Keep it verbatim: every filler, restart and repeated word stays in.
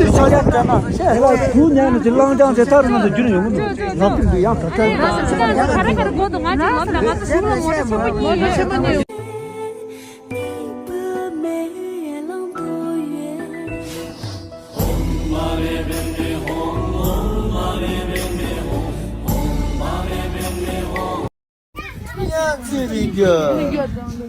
ཚོས་ཆ་ཤས་བཀྲམ་ན་དེ་ལ་གུ་ཉན་ནས་དེ་བླང་བྱང་དེ་ཐག་རིང་ང་ཚོ་རྒྱུན་ཡོང་གི་འདུག་ང་ཀུན་གྱི་ཡང་ག་ཚད་ང་ཚོ་ང་ཚོ་ང་ཚོ་ང་ཚོ་ང་ཚོ་ང་ཚོ་ང་ཚོ་ང་ཚོ་ང་ཚོ་ང་ཚོ་ང་ཚོ་ང་ཚོ་ང་ཚོ་ཡང་ཚེ་རིང་གི